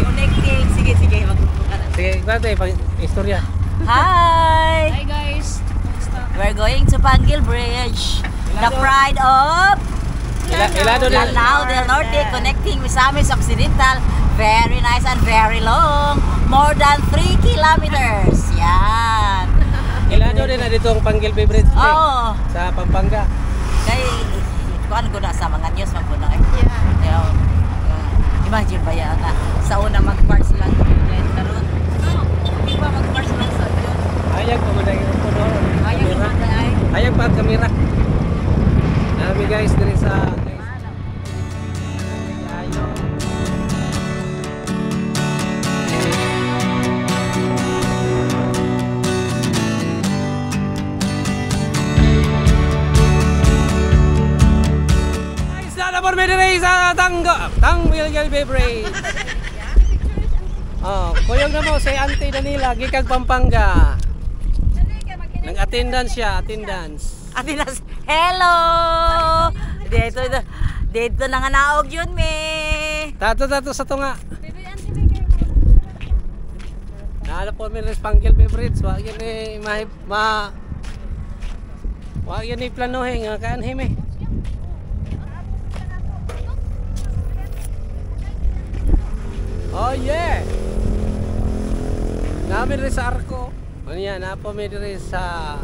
Connecting. Sige, sige. Sige, bate, pag istorya. Hi! Hi guys! Kamusta? We're going to Panguil Bridge. The pride of Ilado na. Lanao del Norte, connecting Misamis Occidental. Very nice and very long. More than 3 kilometers. Yan. Ilado din na dito ang Panguil Bay Bridge. Oo. Sa Pampanga. Kay, kuan ko na sa mga news man ko na eh. Yeah. Kaya, imagine ba yan na sa una mag-parts lang then karon. Di ba mag-parts lang sa yun? Ayag pa man ko no. Ayaw Kamera. na ay. Ayag pa ang kamera. Nami guys diri sa guys. Ayo. Guys, na por mi diri sa Tanggo Tangwil Bay Bridge. Oh, kuyog na mo si Auntie Danila gikag Pampanga. Nang attendance siya, attendance. Atinas, hello! Dito, dito na nga naog yun, me. Tato tato sa tunga. Naala po mi rin Panguil Bay Bridge. Wa gyud ni ma, ma wa gyud ni planohe nga kaanhi mi. Oh yeah. Nami rin sa arko. Ano yan, napo mi diri sa.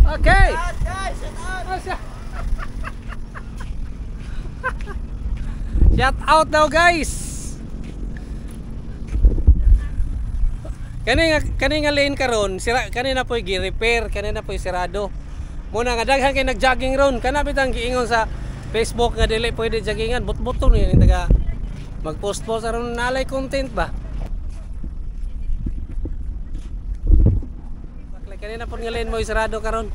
Okay. Shout out daw guys. Kani nga lane karon, sira kani na po'y gi-repair, kani na po'y sirado. Muna nga daghan kay nag-jogging ron, kana bitang giingon sa Facebook nga dili pwede joggingan, but-buto ni taga mag-post post aron nalay content ba. Bakla kani na pod nga lane mo sirado karon.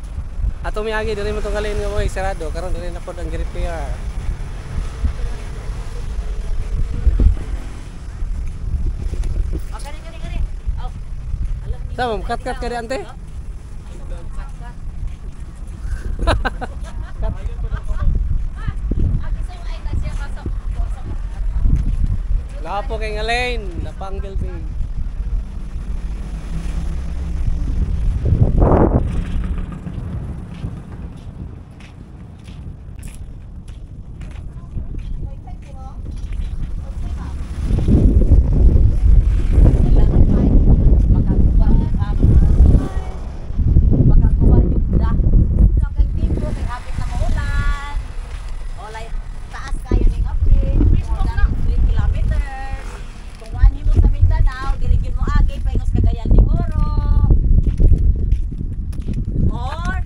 Ato miagi diri mo tong lane nga mo sirado karon dili na pod ang gi-repair. Oh, kani, kani, kani. Oh. Alam niyo. Sa mo kat-kat ka di ante? Lapo kay nga lane, Napanggil Bay. Makakuha yung da. Kay tipo, kay hapit na maulan. Olay, taas kayo ni nga bridge, more than 3 kilometers. Kung anhi mo sa Mindanao, dili gyud mo agi paingos Cagayan de Oro. Or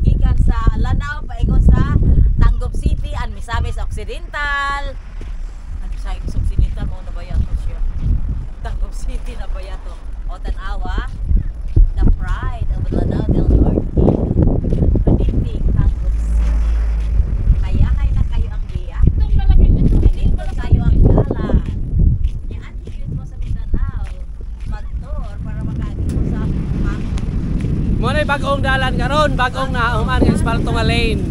gikan sa Lanao paingon sa Tanggob City and Misamis Occidental. Ano sa Occidental mo na ba yato siya? Tanggob City na ba yato? O tan-awa, the pride of Lanao del Norte. Connecting Tanggob City. Kaya kay na kayo ang biya. Itong lalaki, ito, Hindi kayo ang dalan. Yan, yun mo sa Mindanao. Mag-tour para makaagi mo sa Mo na bagong dalan karon, bagong nahuman nga asfalto nga lane.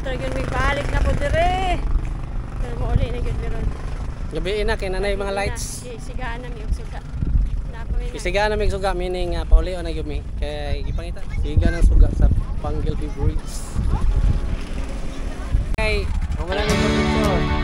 Ra gyud mig balik na po dire. Pero mo uli na gyud meron. Gabi na kay nanay mga lights. Sigaan na mi og suga. Na pa mi na. Isiga na mig suga, meaning pauli na gyud mi kay gipangita. Siga ng suga sa Panguil Bay Bridge. Kay wala ni picture.